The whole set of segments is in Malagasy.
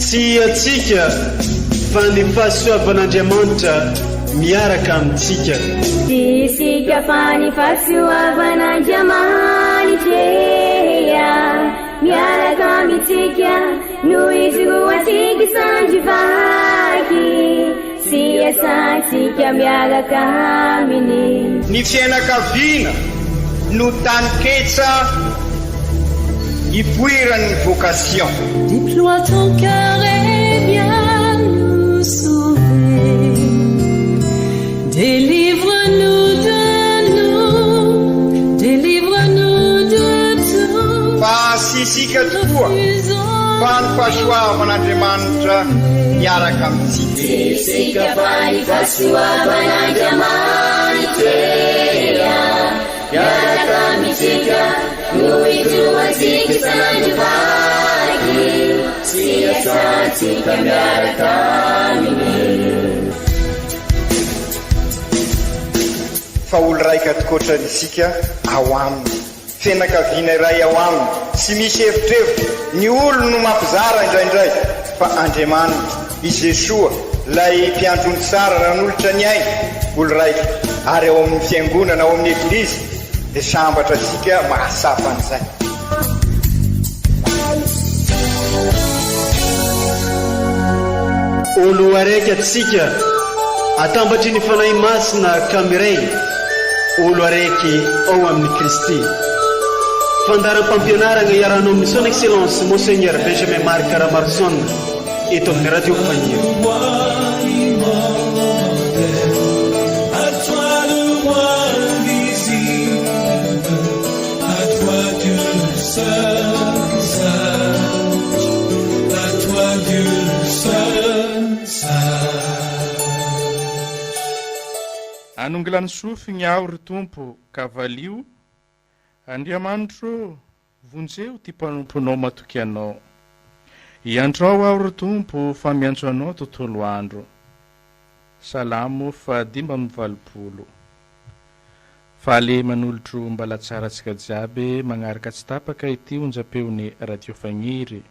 Tsy antsika fa ny fahasoavan'Andriamanitra miaraka amintsika. Tsy isika fa ny fahasoavan'Andriamanitra miaraka amintsika no ijoroantsika sandry vaky sy iasantsika miaraka aminy. Ny fiainakaviana no taninketsa ipoiran'ny vocation. Déploie ton cœur et viens nous sauver Délivre-nous de nous, délivre-nous de tout Fa tsy isika tokoa fa ny fahasoavan'Andriamanitra miaraka amintsika. Tsy isika fa ny fahasoavan'Andriamanitra miaraka amintsika no ijoroantsika sandry vaky sy iasantsika miaraka aminy. Fa olo raika tokoatrany isika ao aminy. Fianakaviana iray ao aminy, tsy misy evitrevitra, ny olony no mampizara indraindray, fa Andriamanitra, i Jesoa, ilay Mpiandry ondry tsara nanolotra ny ainy, olo raika, ary ao amin'ny Fiangonana, ao amin'ny Eglizy, dia sambatra isika mahatsapa an'izay. Olo araiky atsika, atambatry ny Fanahy Masina ka miray, olo araiky ao amin'i Kristy. Fandaharam-pampianaragna iarahanao amin'ny Son Excellence Monseigneur Benjamin Marc Ramaroson eto amin'ny Radio Fagniry. Anongilano sofigny aho, ry Tompo, ka valio, Andriamanitro ô, vonjeo ty mpanomponao matoky Anao. Iantrao aho, ry Tompo, fa miantso Anao tontolo andro. Salamo faha-85. Faly manolotro mbala tsara antsika jiaby magnaraka tsy tapaka ity onjam-peon'ny Radio Fagniry.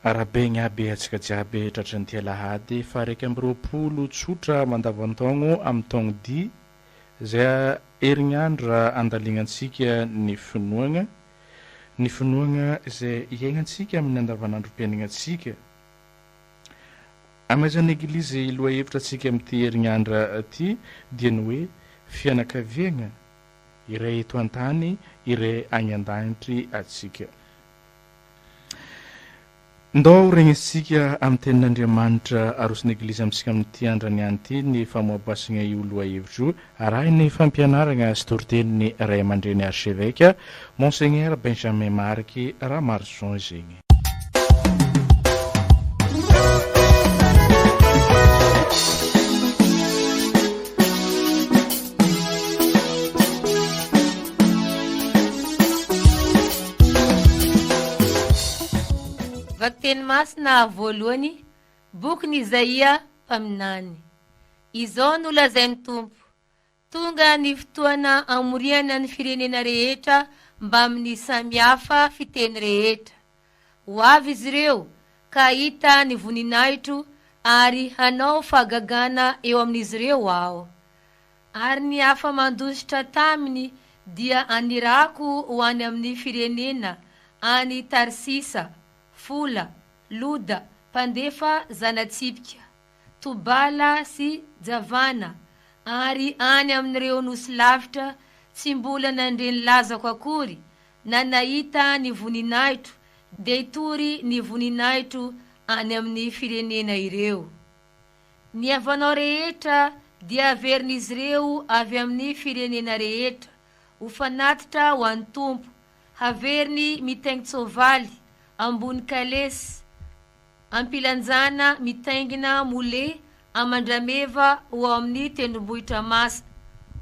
Arahabaigny aby antsika jiaby tratran'ity alahady faha 21 tsotra mandavan-taogno amin'ny taogno dy izay herignandro raha andalignantsika ny finoagna, ny finoagna izay iaignantsika amin'ny andavanandrom-piaignantsika. Amaizan'ny Eglizy lohahevitra antsika amin'ity herignandra ity dia ny hoe fianakaviagna, iray eto an-tany, iray agny an-danitry atsika. Ndao regnesintsika amin'ny tenin'Andriamanitra aroson'ny Eglizy amintsika amin'ity andraniany ity ny famoabasagna io lohahevitra io, arahin'ny fampianaragna sy toritenin'ny Ray aman-dreny Archevêque, Monseigneur Benjamin Marc Ramaroson izegny. Vakiteny masina voalohany, Bokin'i Izaia mpaminany. Izao no lazain'ny Tompo, Tonga ny fotoana hamoriana ny firenena rehetra mbamin'ny samy hafa fiteny rehetra. Ho avy izy ireo ka hahita ny voninahitro ary hanao fahagagana eo amin'izy ireo Aho. Ary ny hafa mandositra taminy dia hanirahako ho any amin'ny firenena any Tarsisa, Fola, Loda, mpandefa zana-tsipika. Tobala sy Javana, ary any amin'ireo nosy lavitra tsy mbola nandre ny lazako akory na nahita ny voninahitro, dia hitory ny voninahitro any amin'ny firenena ireo. Ny havanao rehetra dia haverin'izy ireo avy amin'ny firenena rehetra, ho fanatitra ho an'ny Tompo, haveriny mitaingin-tsoavaly ambony kalesy, Ampilanjana mitaingina mole aman-drameva ho ao amin'ny tendrombohitra masina,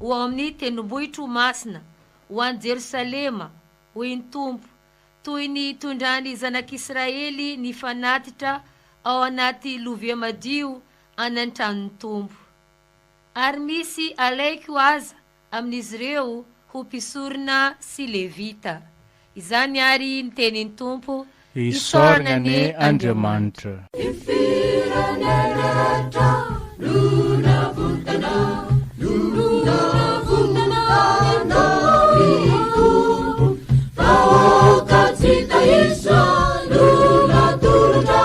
ho ao amin'ny tendrombohitro masina, ho any Jerosalema, hoy ny Tompo, toy ny itondran'ny zanak'Israely ny fanatitra ao anaty lovia madio any an-tranon'ny Tompo. Ary misy alaiko aza amin'izy ireo ho mpisorona sy Levita. Izany àry ny tenin'ny Tompo. Isaorana anie Andriamanitra. Ny firenena rehetra no navotana, no navotana ianao ry Tompo. Vahoaka tsy hita isa no natolotra,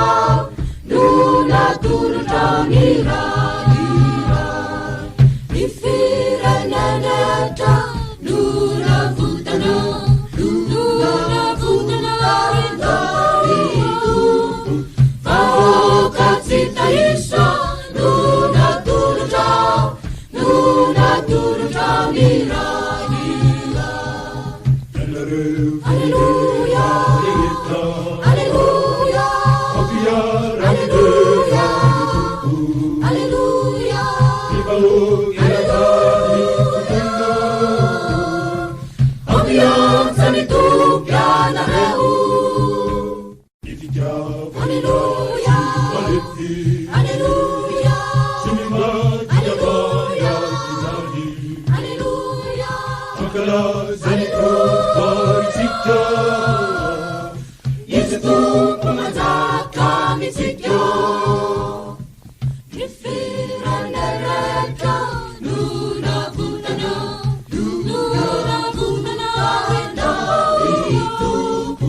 no natolotra ny ra, ny ra. Ny firenena rehetra no navotana, no navotana ianao ry Tompo. Vahoaka tsy hita isa no natolotra, no natolotra ny ra, ny ra. Aleloia, aleloia, aleloia, aleloia, aleloia. Ambiansa ny Tompo ianareo. Aleloia, aleloia, aleloia, aleloia. Izy Tompo manjaka amintsika. Ny firenena rehetra no navotana, no navotana ianao ry Tompo.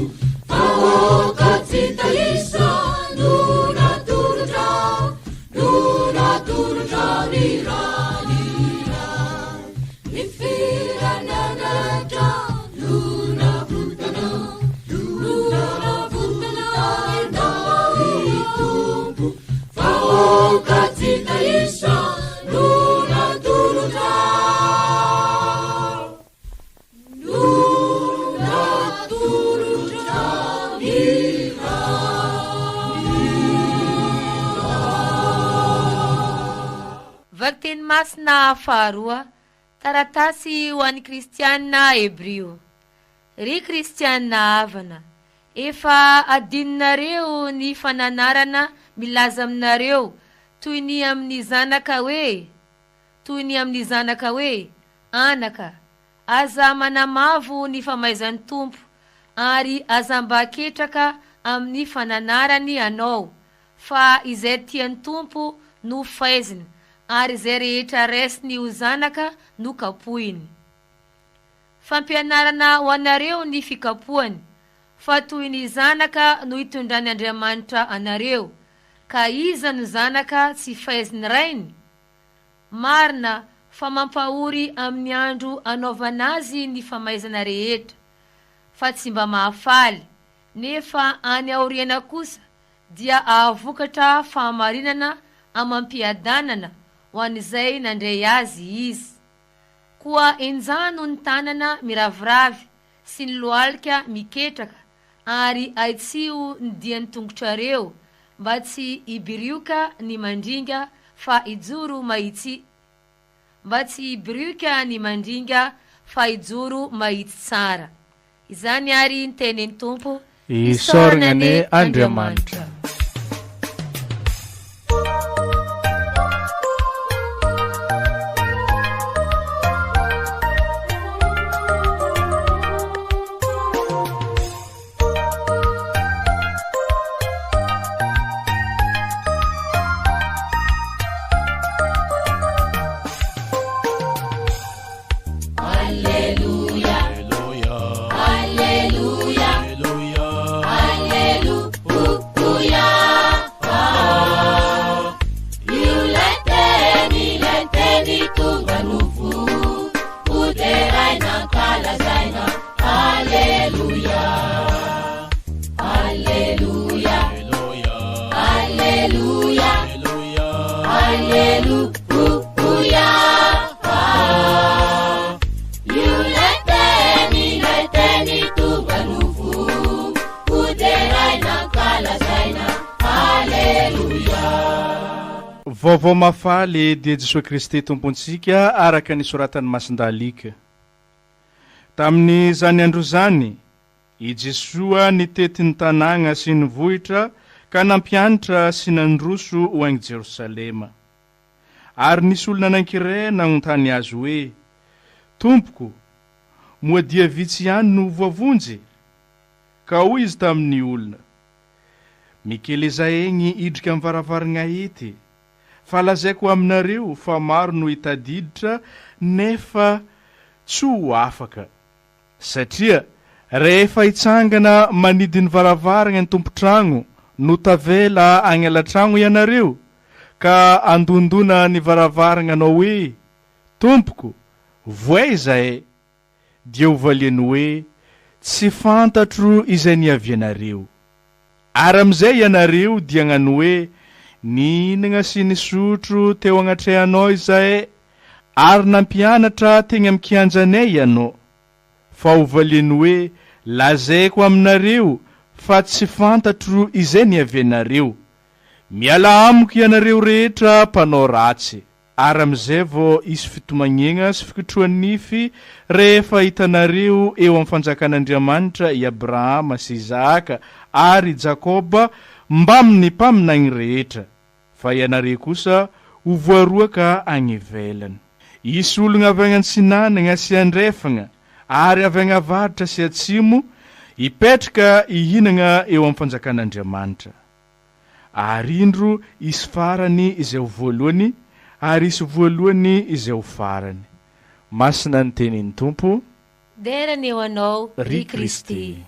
Vahoaka tsy hita isa no natolotra, no natolotra ny ra, ny ra. Ny firenena rehetra no navotana, no navotana ianao ry Tompo. Vahoaka tsy hita isa no natolotra, no natolotra ny ra, ny ra. Vakiteny masina faharoa, taratasy ho an'ny kristiana hebrio. Ry kristiana havana, efa adinonareo ny fananarana milaza aminareo toy ny amin'ny zanaka hoe, toy ny amin'ny zanaka hoe, Anaka, aza manamavo ny famaizan'ny Tompo, ary aza mba ketraka amin'ny fananarany anao, fa izay tian'ny Tompo no faiziny, ary izay rehetra raisiny ho zanaka no kapohiny. Fampianarana ho anareo ny fikapohany, fa toy ny zanaka no itondran' Andriamanitra anareo, ka iza no zanaka tsy faizin'ny rainy? Marina fa mampahory amin'ny andro anaovana azy ny famaizana rehetra, fa tsy mba mahafaly, nefa any aoriana kosa dia ahavokatra fahamarinana amam-piadanana ho an'izay nandray azy izy. Koa enjano ny tanana miraviravy sy ny lohalika miketraka ary ahitsiho ny dian'ny tongotrareo mba tsy hibirioka ny mandringa fa hijoro mahitsy mba tsy hibirioka ny mandringa fa hijoro mahitsy tsara. Izany ary ny tenin'ny Tompo. Isaorana anie Andriamanitra. Vaovao mahafaly dia Jesoa Kristy Tompontsika araka ny soratan'i Masindahy Lika. Tamin'izany andro izany, i Jesoa nitety ny tanàgna sy ny vohitra ka nampianitra sy nandroso ho agny Jerosalema. Ary nisy olona anankiray nagnontany Azy hoe, Tompoko, moa dia vitsy ihany no voavonjy? Ka hoy Izy tamin'ny olona. Mikeleza egny hidrika am varavaragna ety, fa lazaiko aminareo fa maro no hitadiditra nefa tsy ho afaka. Satria rehefa hitsangana manidy ny varavaragna ny tompon-tragno no tavela agny alatragno ianareo, ka andondona ny varavaragna anao hoe, Tompoko, voay izahay. Dia ho valiany hoe, Tsy fantatro izay niavianareo. Ary amin'izay ianareo dia hagnano hoe, Nihinagna sy nisotro teo agnatrehanao izahay, ary nampianatra tegny amin'ny kianjanay ianao. Fa ho valiany hoe, Lazaiko aminareo fa tsy fantatro izay niavianareo. Mialà amiko ianareo rehetra mpanao ratsy. Ary amin'izay vao hisy fitomaniagna sy fikitroha-nify rehefa hitanareo eo amin'ny fanjakan'Andriamanitra i Abrahama sy Isahaka ary i Jakoba mbamin'ny mpaminany rehetra, fa ianareo kosa ho voaroaka agny ivelany. Hisy ologna avy agny antsinanagna sy andrefagna ary avy agny avaratra sy atsimo hipetraka hihinagna eo amin'ny fanjakan'Andriamanitra. Ary indro hisy farany izay ho voalohany, ary hisy voalohany izay ho farany. Masina ny tenin'ny Tompo. Dera ny ho Anao, ry Kristy.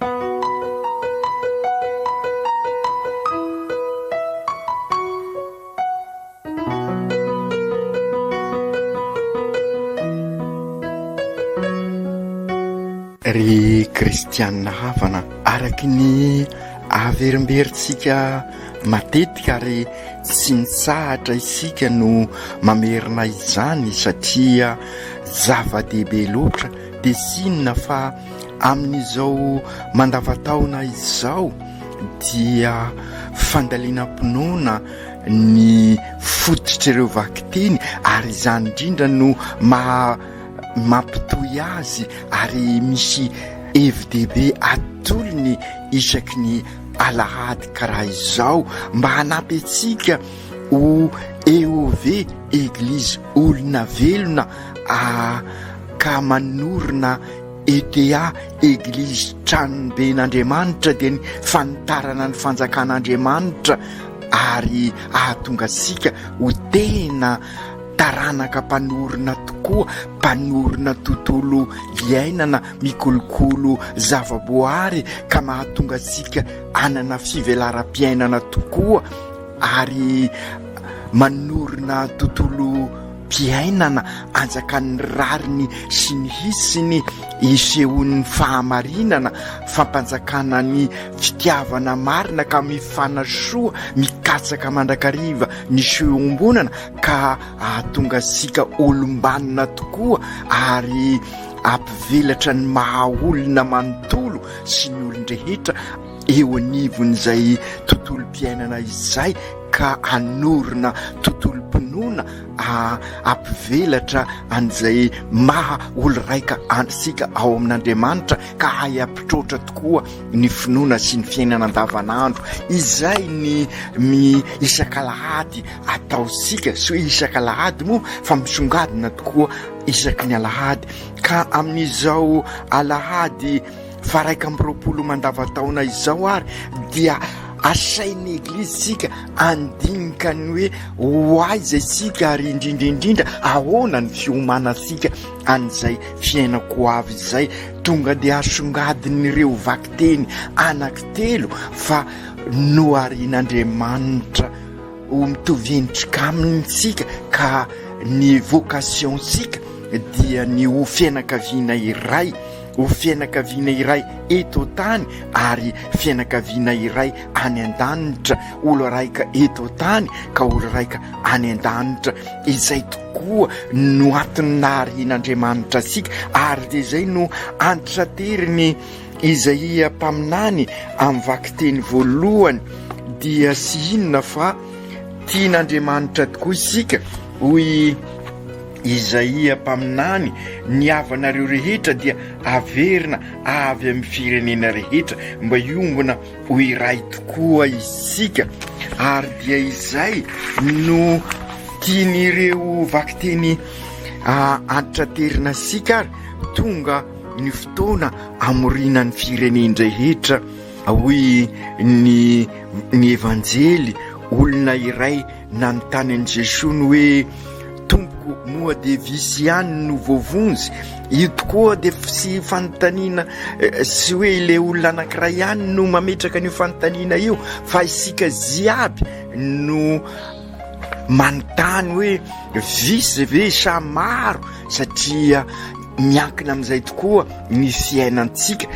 Ry kristianina havana, araky ny Averimberintsika matetika ary tsy mitsahatra isika no mamerina izany satria zava-dehibe loatra dia tsy inona fa amin'izao mandavataona izao dia fandalinam-pinoana ny fototr'ireo vakiteny ary izany indrindra no maha mampitohy azy ary misy hevi-dehibe atolony isaky ny alahady karaha izao mba hanampy antsika ho EOV, Eglizy Olona Velona, ka manorina ETA, Eglizy Tranoben'Andriamanitra, dia ny fanitarana ny fanjakan'Andriamanitra ary ahatonga antsika ho tena Taranaka mpanorina tokoa, mpanorina tontolo iainana mikolokolo zavaboary ka mahatonga antsika hanana fivelaram-piainana tokoa ary manorina tontolo piainana anjakan'ny rariny sy ny hitsiny isehoan'ny fahamarinana, fampanjakana ny fitiavana marina ka mifanasoa, mikatsaka mandrakariva ny soa iombonana ka hahatonga antsika olom-banona tokoa ary hampivelatra ny maha olona manontolo sy ny olon-drehetra eo anivon'izay tontolom-piainana izay ka hanorina tontolom-pinoana hampivelatra an'izay maha olo-raika antsika ao amin'Andriamanitra ka hahay hampitroatra tokoa ny finoana sy ny fiainana andavanandro izay ny mi isak'alahady ataontsika sy hoe isak'alahady moa fa misongadina tokoa isaky ny alahady ka amin'izao alahady faraika amby roapolo mandavataona izao ary dia asain'ny eglizy tsika andinika ny hoe ho aiza isika ary indrindra indrindra ahoana ny fiomanantsika an'izay fiainako ho avy izay. Tonga dia asongadin'ireo vakiteny anankitelo fa noharian'Andriamanitra ho mitovy endrika aminy isika ka ny vocation-tsika dia ny ho fianakaviana iray, ho fianakaviana iray eto an-tany ary fianakaviana iray any an-danitra, olo raika eto an-tany ka olo raika any an-danitra. Izay tokoa no antony naharian'Andriamanitra antsika, ary dia izay no antitrateriny Izaia mpaminany amin'ny vakiteny voalohany dia tsy inona fa tian'Andriamanitra tokoa isika, hoy Izaia mpaminany, ny havanareo rehetra dia averina avy amin'ny firenena rehetra mba hiombona ho iray tokoa isika, ary dia izay no tian'ireo vakiteny antitraterina antsika ary tonga ny fotoana hamoriana ny firenen-drehetra. Hoy ny ny Evanjely, olona iray nanontany an'i Jesoa ny hoe, Tompoko, moa dia visy ihany no voavonjy? Io tokoa dia tsy fanontaniana sy hoe ilay olona anankiray ihany no mametraka an'io fanontaniana io, fa isika jiaby no manontany hoe visy ve sa maro, satria miankina amin'izay tokoa ny fiainantsika.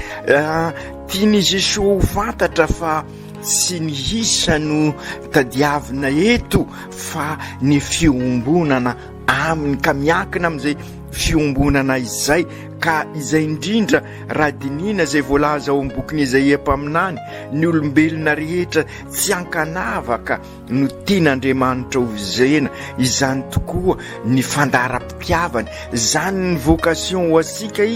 Tian'i Jesoa ho fantatra fa tsy ny isa no tadiavina eto fa ny fiombonana aminy, ka miankina amin'izay fiombonana izay, ka izay indrindra raha dinihina izay voalaza ao amin'ny bokin'i Izaia mpaminany, ny olombelona rehetra tsy ankanavaka no tian'Andriamanitra ho vizena, izany tokoa ny fandaharam-pitiavany, izany ny vocation ho antsika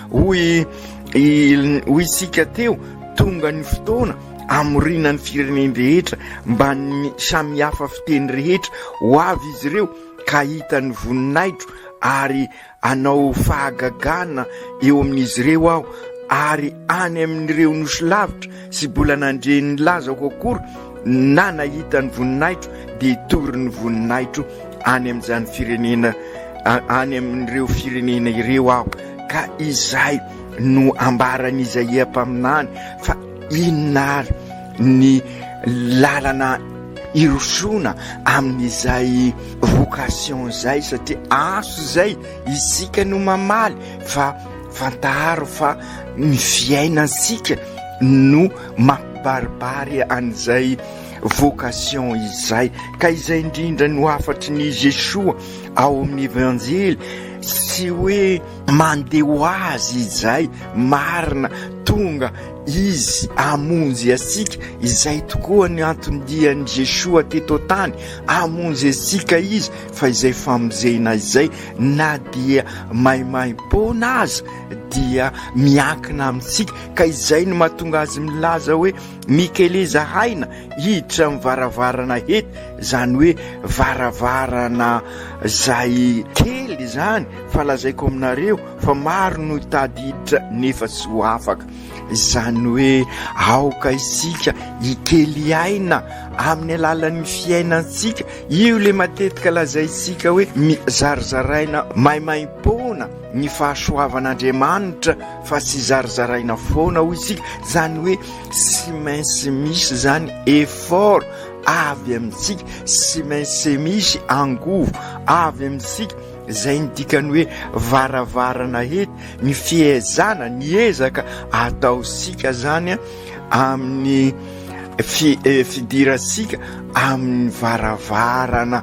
hoy hoy isika teo, tonga ny fotoana hamoriana ny firenen-drehetra mba ny samihafa fiteny rehetra, ho avy izy ireo ka hahita ny voninahitro ary hanao fahagagana eo amin'izy ireo aho, ary any amin'ireo nosy lavitra sy mbola nandre ny lazako akory na nahita ny voninahitro dia hitory ny voninahitro any amin'izany firenena any amin'ireo firenena ireo aho. Ka izay no ambaran'i Izaia mpaminany fa inona ary ny lalana hirosoana amin'izay vocation izay, satria antso izay isika no mamaly, fa fantaro fa ny fiainantsika no mampibaribary an'izay vocation izay. Ka izay indrindra no hafatry ny Jesoa ao amin'ny Evanjely, tsy hoe mandeha ho azy izay, marina, tonga Izy hamonjy antsika, izay tokoa ny anton-dian'i Jesoa teto an-tany, hamonjy antsika Izy, fa izay famonjena izay na dia maimaim-poana aza dia miankina amintsika, ka izay no mahatonga Azy milaza hoe mikeleza haina hiditra amin'ny varavarana hety, izany hoe varavarana izay kely izany, fa lazaiko aminareo fa maro no hitady hiditra nefa tsy ho afaka. Izany hoe aoka isika hikely aina amin'ny alalan'ny fiainantsika. Io ilay matetika lazaintsika hoe zarizaraina maimaimpoana ny fahasoavan'Andriamanitra fa tsy zarizaraina foana hoy isika. Izany hoe tsy maintsy misy izany effort avy amintsika, tsy maintsy misy angovo avy amintsika. Izay ny dikan'ny hoe varavarana hety, ny fiezana, ny ezaka ataontsika zany amin'ny fidirantsika amin'ny varavarana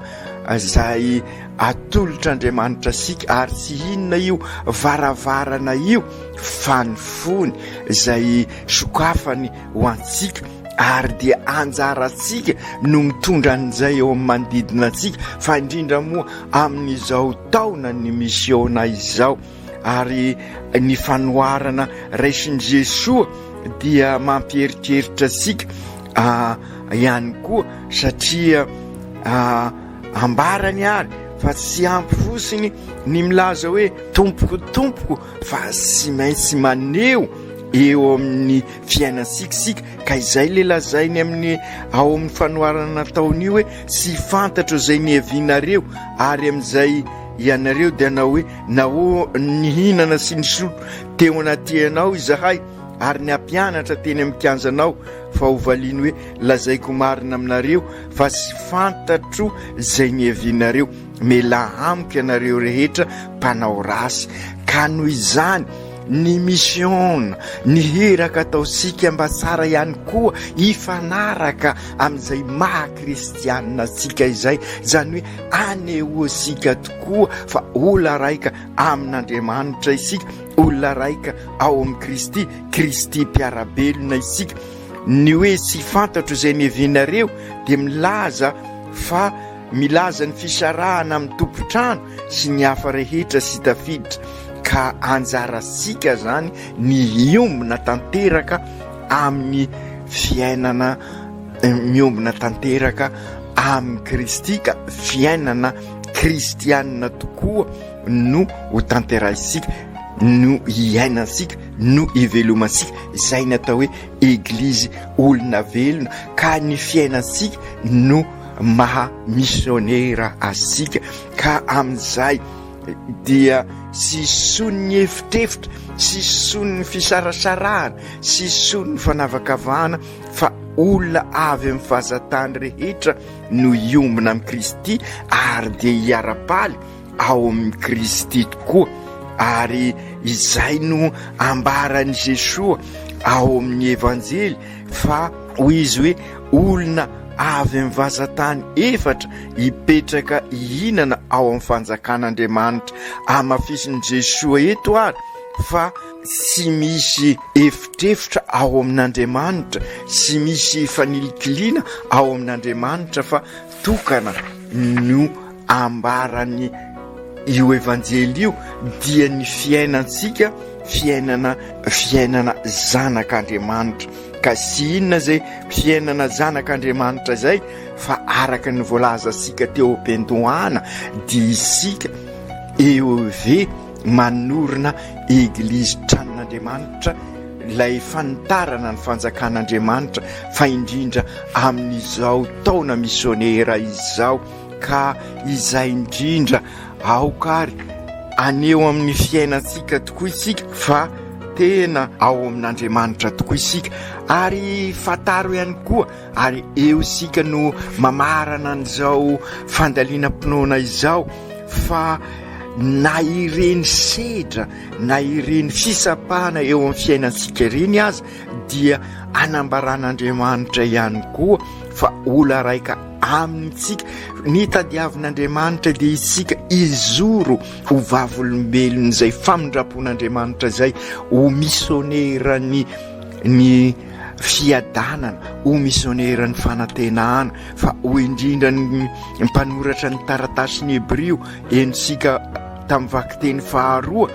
izay atolotr'Andriamanitra antsika, ary tsy inona io varavarana io fa ny fony izay sokafany ho antsika, ary dia anjarantsika no mitondra an'izay eo amin'ny manodidina antsika, fa indrindra moa amin'izao taonan'ny misiona izao. Ary ny fanoharana raisin'i Jesoa dia mampieritreritra antsika ihany koa, satria ambarany ary fa tsy ampy fotsiny ny milaza hoe tompoko tompoko, fa tsy maintsy maneho eo amin'ny fiainantsika isika, ka izay le lazainy amin'ny ao amin'ny fanoharana nataony io hoe tsy fantatro izay niavianareo, ary amin'izay ianareo dia hanao hoe nahoa nihinana sy nisotro teo anatrehanao izahay ary nampianatra teny amin'ny kianjanao, fa ho valiany hoe lazaiko marina aminareo fa tsy fantatro izay niavianareo, mialà amiko ianareo rehetra mpanao ratsy. Ka noho izany ny mission, ny iraka ataontsika mba tsara ihany koa hifanaraka amin'izay maha kristianina antsika izay, izany hoe anehoantsika tokoa fa olona raika amin'Andriamanitra isika, olona raika ao amin'i Kristy, Kristy mpiara-belona isika. Ny hoe tsy fantatro izay niavianareo dia milaza fa milaza ny fisarahana amin'ny tompon-trano sy ny hafa rehetra sy tafiditra, ka anjarantsika zany ny hiombona tanteraka amin'ny fiainana, miombona tanteraka amin'i Kristy, ka fiainana kristianina tokoa no ho tanterahintsika. no iainantsika, no ivelomantsika, izay ny atao hoe Eglizy olona velona, ka ny fiainantsika no maha misionera antsika, ka amin'izay dia tsy hison'ny efitrefitra, tsy hison'ny fisarasarahana, tsy hison'ny fanavakavahana fa olona avy amin'ny vazantany rehetra no hiombona amin'i Kristy ary dia hiara-paly ao amin'i Kristy tokoa. Ary izay no ambaran'i Jesoa ao amin'ny Evanjely fa hoy izy hoe olona avy amin'ny vazantany efatra hipetraka hihinana ao amin'ny fanjakan'Andriamanitra. Hamafisin'i Jesoa eto ary fa tsy misy efitrefitra ao amin'Andriamanitra, tsy misy fanilikiliana ao amin'Andriamanitra fa tokana no ambaran'ny io Evanjely io dia ny fiainantsika fiainana fiainana zanak'Andriamanitra. Ka tsy inona izay fiainana zanak'Andriamanitra izay fa araka ny voalazantsika teo am-piandohana dia isika EOV manorina Eglizy tranon'Andriamanitra ilay fanitarana ny fanjakan'Andriamanitra fa indrindra amin'izao taona misionera izao ka izay indrindra aoka ary aneho amin'ny fiainantsika tokoa isika fa tena ao amin'Andriamanitra tokoa isika ary fantaro ihany koa ary eo isika no mamarana an'izao fandalinam-pinoana izao fa na ireny sedra na ireny fisapana eo amin'ny fiainantsika ireny aza dia anambaran'Andriamanitra ihany koa fa ola raika amintsika. Ny tadiavin'Andriamanitra dia isika hizoro ho vavolombelon'izay famindram-pon'Andriamanitra izay, ho misioneran'ny ny fiadanana, ho misioneran'ny fanantenana, fa hoy indrindra ny mpanoratra ny taratasin'ny Hebrio, henontsika tamin'ny vakiteny faharoa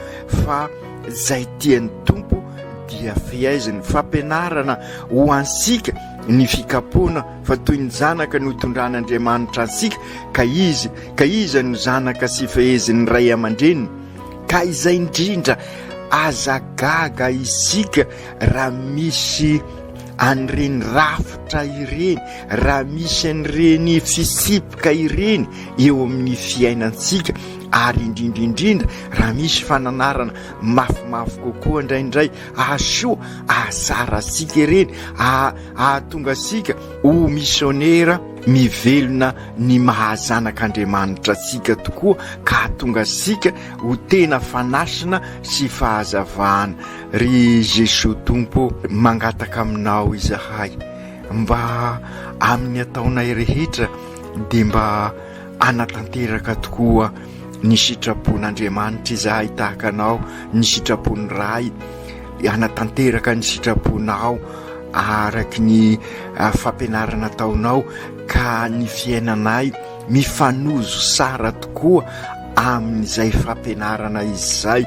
fa izay tian'ny Tompo dia fehaiziny, fampianarana ho antsika ny fikapoana fa toy ny zanaka no itondran'Andriamanitra antsika ka izy ka iza no zanaka sy fehezin'ny ray aman-dreniny ka izay indrindra aza gaga isika raha misy an'ireny rafitra ireny raha misy an'ireny fitsipika ireny eo amin'ny fiainantsika ary indrindra indrindra raha misy fananarana mafimafy kokoa indraindray ahasoa ahatsara antsika ireny ahatonga antsika ho misionera mivelona ny maha zanak'Andriamanitra antsika tokoa ka hahatonga antsika ho tena fanasina sy fahazavana. Ry Jesoa Tompo ô, mangataka aminao izahay mba amin'ny ataonay rehetra dia mba hanatanteraka tokoa ny sitrapon'Andriamanitra izahay tahaka anao, ny sitrapon'ny Ray, hanatanteraka ny sitraponao araky ny fampianarana ataonao ka ny fiainanay mifanojo tsara tokoa amin'izay fampianarana izay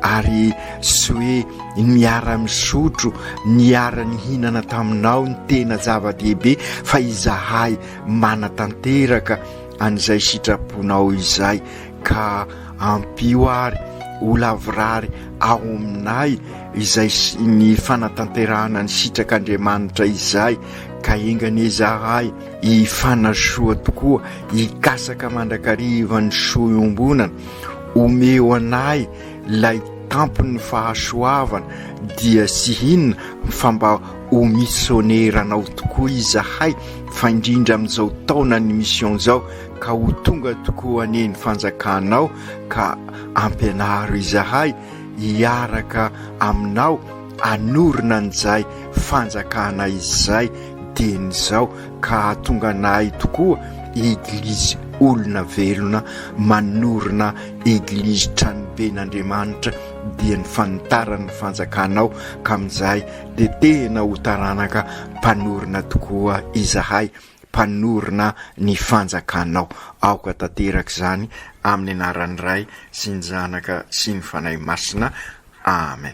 ary tsy hoe niara-misotro, niara-nihinana taminao ny tena zava-dehibe fa izahay manatanteraka an'izay sitraponao izay ka ampio ary ho lavorary ao aminay izay ny fanatanterahana ny sitrak'Andriamanitra izay ka enga anie izahay hifanasoa tokoa hikasaka mandrakariva ny soa iombonana omeo anay ilay tampon'ny fahasoavana dia tsy inona fa mba ho misioneranao tokoa izahay fa indrindra amin'izao taonan'ny mission izao ka ho tonga tokoa anie ny fanjakanao ka ampianaro izahay hiaraka aminao hanorina an'izay fanjakana izay dieny izao ka hahatonga anay tokoa Eglizy olona velona manorina Eglizy tranoben'Andriamanitra dia ny fanitaran'ny fanjakanao ka amin'izay dia tena ho taranaka mpanorina tokoa izahay mpanorina ny fanjakanao. Aoka tanteraka izany amin'ny anaran'ny Ray sy ny Zanaka sy ny Fanahy Masina. Amen.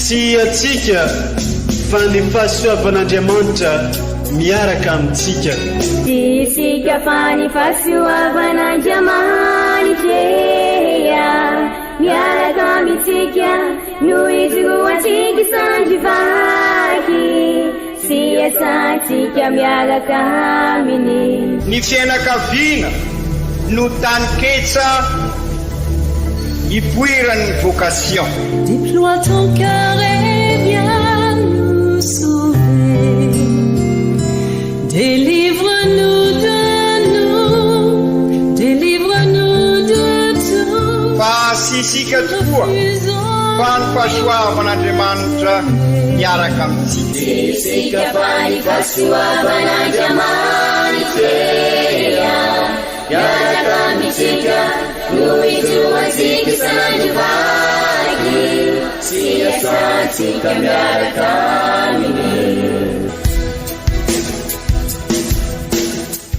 Tsy antsika fa ny fahasoavan'Andriamanitra. miaraka amintsika. Tsy isika fa ny fahasoavan'Andriamanitra e miaraka amintsika no ijoroantsika sandry vaky sy iasantsika miaraka aminy. Ny fiainakaviana no taninketsa ipoiran'ny vocation. Déploie ton cœur et viens nous sauver. Délivre-nous de nous, délivre-nous de tout. Fa tsy isika tokoa fa ny fahasoavan'Andriamanitra miaraka amintsika. Tsy isika fa ny fahasoavan'Andriamanitra miaraka amintsika no ijoroantsika sandry vaky sy iasantsika miaraka aminy.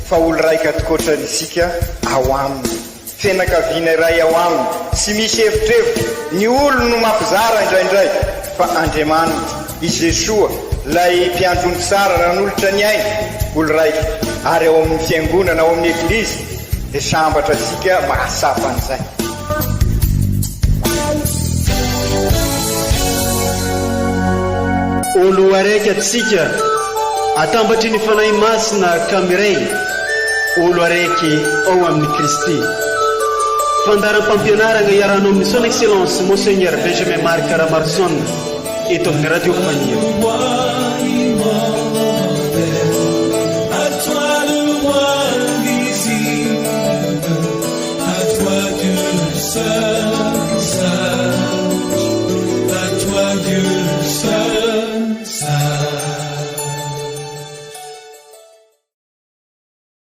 Fa olo raika tokoatra isika ao aminy, fianakaviana iray ao aminy, tsy misy evitrevitra. Ny olo no mampizara indraindray, fa Andriamanitra, i Jesoa, lay mpiandry ondry tsara nanolotra ny ainy, olo raika, ary ao amin'ny fiangonana, ao amin'ny eglizy, dia sambatra isika mahatsapa an'izay. Olo araiky atsika atambatry ny Fanahy Masina ka miray olo araiky ao amin'i Kristy. Fandaharam-pampianarana iarahanao amin'ny Son Excellence Monseigneur Benjamin Marc Ramaroson eto amin'ny Radio Faniry. À toi le roi invisible, à toi Dieu seul.